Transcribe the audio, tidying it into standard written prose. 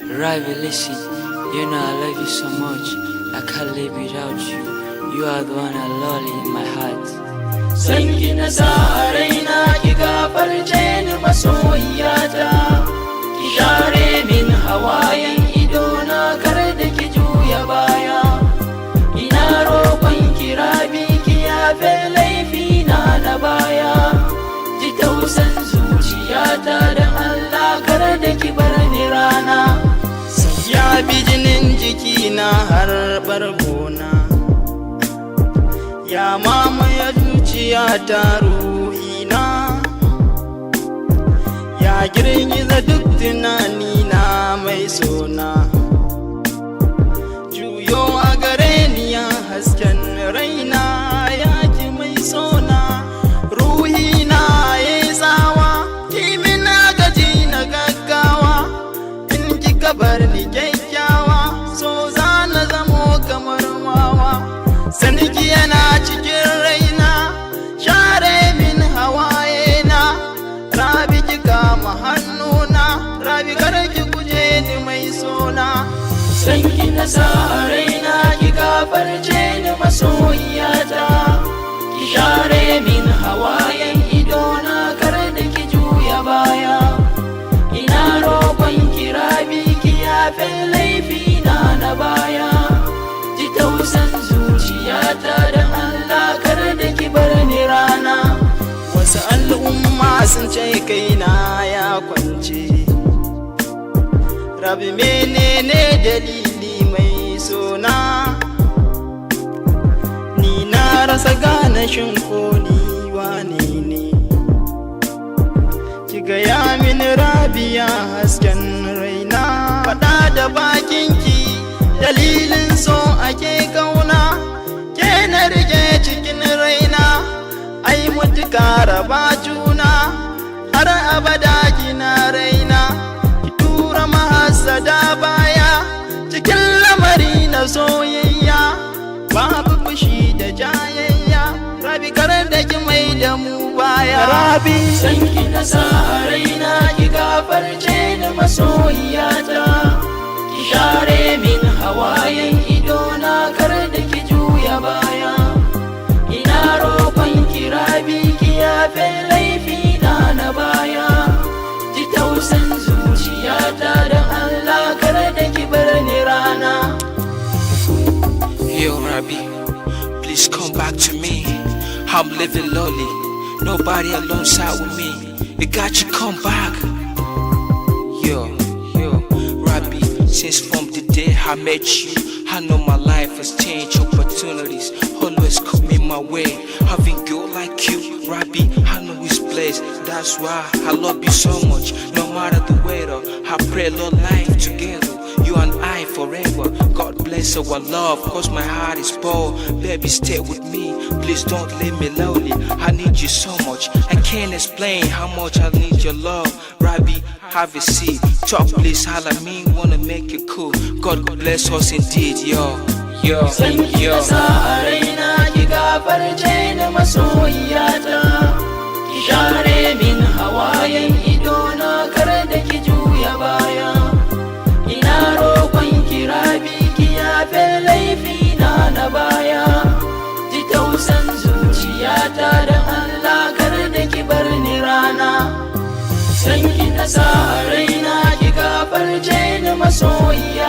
Rabi, listen, you know I love you so much. I can't live without you. You are the one I love in my heart. San ki na sa a raina, ki gafarce ni masoyiyata. Ki share min hawayen idona, kar da ki juya baya. Ina roƙon ki, Rabi, ki yafe laifina na baya. Ji tausan zuciyata da Allah, kar da ki bar ni rana. Ya bi jinin jikina har bargona, ya mamaye zuciya ta, ruhina, ya girgiza duk tunanina. Mai sona, juyo a gare ni, ya hasken raina, ya ki mai sona. Ruhina ya yi tsawa, kimina gaji na gaggawa. In kika bar ni, kyakkyawa, so za na zamo kamar wawa. Sanki yana cikin raina, share min hawaye na, Rabi, ki kama hannuna. Rabi, kar ki guje ni, mai sona. San ki na sa a raina, ki gafarce ni masoyiyata. Ki share min hawayen idona, kar da ki juya baya. Ina roƙon ki, Rabi, ki yafe laifina na baya. Ji tausan zuciyata da Allah, kar da ki bar ni rana. Wasu al'umma sun ce kaina ya kwance. Rabi, menene dalili, mai sona? Ni na rasa gane shin ko ni wane ne. Ki gaya mini, Rabiya, hasken raina. Faɗa da bakinki, dalilin so ake kauna. Ke na rike cikin raina, ai mutuka raba juna. Har abada kina raina, ki tura mahasada baya. Cikin lamari na soyayya babu fushi da jayayya. Rabi, kar da ki mai da mu baya, Rabi. San ki na sa a raina, ki gafarce ni masoyiyata. Ki share min hawayen idona, kar da ki juya baya. Ina roƙon ki, Rabi, ki yafe laifina na baya. Ji tausan zuciyata da Allah, kar da ki bar ni rana. Yo, Rabi, please come back to me. I'm living lonely, nobody alongside with me. You got to come back. Yo, yo, Rabi, since from the day I met you, I know my life has changed. Opportunities always coming my way. Having girl like you, Rabi, I know it's blessed. That's why I love you so much. No matter the weather, I pray Lord life together. You and I forever. God bless our love, 'cause my heart is poor. Baby, stay with me. Please don't leave me lonely. I need you so much. I can't explain how much I need your love. Rabi, have a seat. Talk, please, holla me. Wanna make it cool. God bless us indeed, yo. Yo, San ki yo. na sa a raina, ki gafarce ni masoyiyata. Ki share min hawayen idona, kar da ki juya baya. Ina roƙon ki, Rabi, ki yafe laifina na baya. Ji tausan zuciyata da Allah, kar da ki bar ni rana. San ki na sa a raina, ki gafarce ni masoyiyata.